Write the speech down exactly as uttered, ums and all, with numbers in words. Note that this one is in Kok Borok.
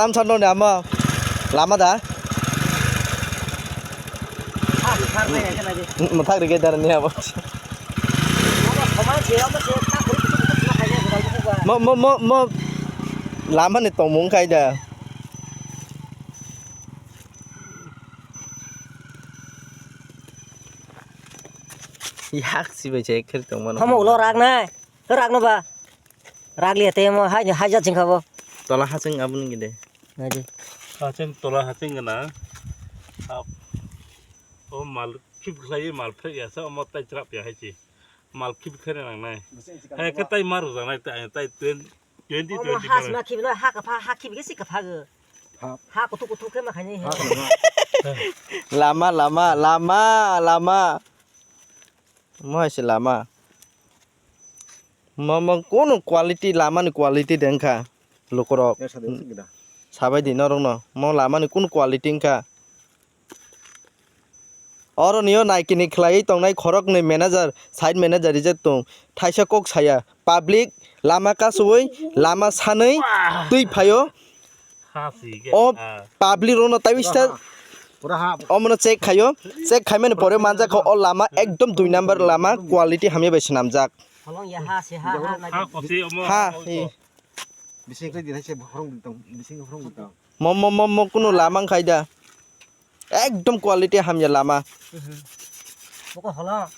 Tam san dong de amo. Lama da. Mwthak rige dar ni abo. Mo mo mo mo. Lama ni tongmung khai da. Yak si bai se kher tong mano. Hamo ulo rak nai. Rak no ba. Rak liya te mo hai hai jat jingkha bo. Tola ha cheng abun gide. Nai de. Hacheng tola hacheng gana. Hap. O mal khip khlai mal phe ya sa mo tai trap ya hai chi. Mal khip khere nang nai. Hai ka tai maru jang nai tai tai twen. Twenty, omo twenty has five. Ma khibino ha kapha, ha khibi si kapha go. Hap. Ha kutu kutu khe ma khaini he. Ha, ha. Lama, lama, lama, lama. Mo hai se lama. Mo, mo kunu quality, lama ni quality dengkha. Lukurok. Ya, sa de, sa de. Sabai di norok no. Mo lama ni kunu quality wngkha. Oro nio naikini khlaiwi tongnai khoroknwi manager, site manager rijak tong. Thaisa kok saya, public lama kasowi, lama sanwi twi phaio. Ha, si ge, o ha. Public rokno taiwi sta. Pura ha. Omono check khaio. Check khaimani pore manjak kha o lama ekdom dui number lama quality hamya bai swnamjak. Holong ya ha, si ha, ha, ha, kosi omo. Ha, ha, hi. Bising khlai di hai se horong di tong, bising horong di tong. Mo, mo, mo, mo, kunu lama wngkhai da. Ekdom quality hamya lama. Boko hola.